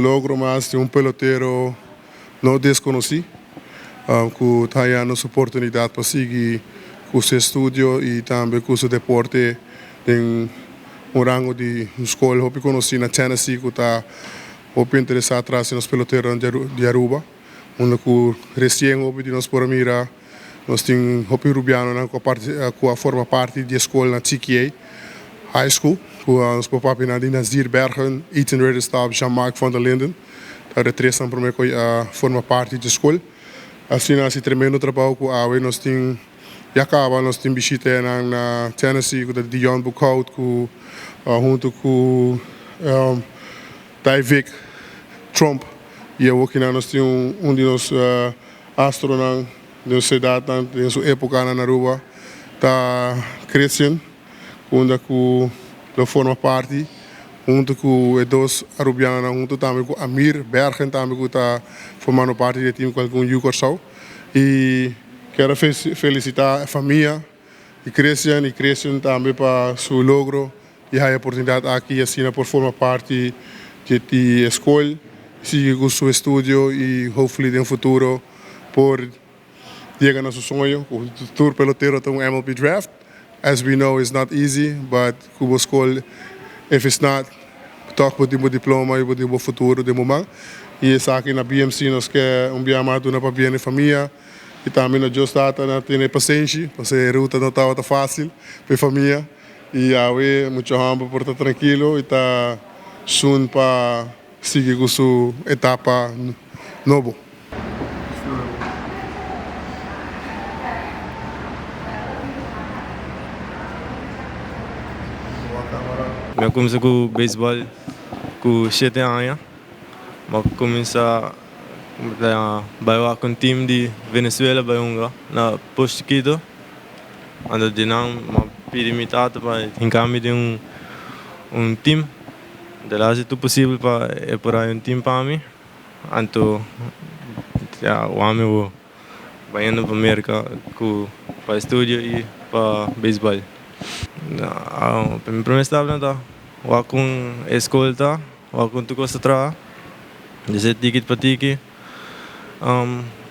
logro mas di un pelotero no deskonosí ku ta hañando su oportunidat pa sigui ku su estudio i tambe ku su deporte den un rango di un skol hopi konosí na Tennessee ku ta hopi interesá tras di nos peloteronan di Aruba unda ku resien hopi di nos por a mira nos tin hopi rubianonan ku a ku a forma parti di e skol na TKA High School ku nos por papia nan di Nazir Bergen, Ethan Ridderstaub, Jean-Marc van der Linden ta de tresnan prome ku a forma parti di e skol. Asina hasi tremendo trabou ku awe nos tin ya kaba nos tin bishitenan na Tennessee ku ta Dion Boekhout ku huntu ku Tyvic Tromp y awokinan nos tin un di nos astronan den su edadnan den su epocanan na Aruba ta Christian unda cu lo forma parti hunto cu e dos Arubianonan hunto tambe cu Amir Bergen tambe cu ta formando parti di e team cu algun yu Corsou y kier a felicita e famia di Christian y Christian tambe pa su logro di haya oportunidad aki y asina por forma parti di e scol, sigui cu su estudio y hopefully den futuro por yega na su soño cu tur pelotero ta un MLB draft. As we know it's not easy but cu bo scol if it's not toch bo tin bo diploma y bo tin bo futuro den bo man y esaki na BMC nos ke un bia mas duna pabia na e famia y tambe na Dios Tata na tene pasenshi pasobra e ruta no tabata facil pa e famia. Y awe mucha homber por ta trankilo y ta soon pa sigui cu su etapa nobo. Mi a cuminsa cu baseball cu shete aña. Mi a cuminsa bay wak un team di Venezuela bay hunga na Pos Chiquito. Anto di nan mi a pidi mi tata pa hinka mi den un team. El a hasi tur posibel pa e por haña un team pa mi. Anto ya wak mi bo bayendo pa Merka ku pa estudio i pa beisbòl. Mi prome stap ta wak kon e skol ta, wak kon tur kos ta traha. Desde tiki pa tiki.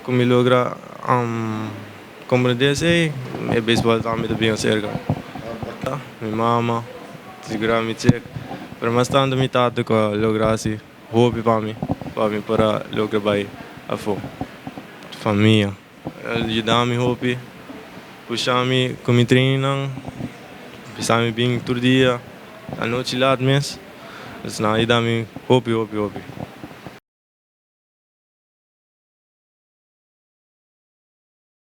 Ku mi logra komprendé esei, e beisbòl tambe ta bin aserka. Mi mama sigurá mi chek, pero mas tantu mi tata ku a logra hasi hopi pa mi, pa mi por a logra bai afó. Famia a yuda mi hopi, pusha mi ku mi trainingnan, bisa mi bin tur dia, anochi lat mes, nan a yuda mi hopi hopi hopi.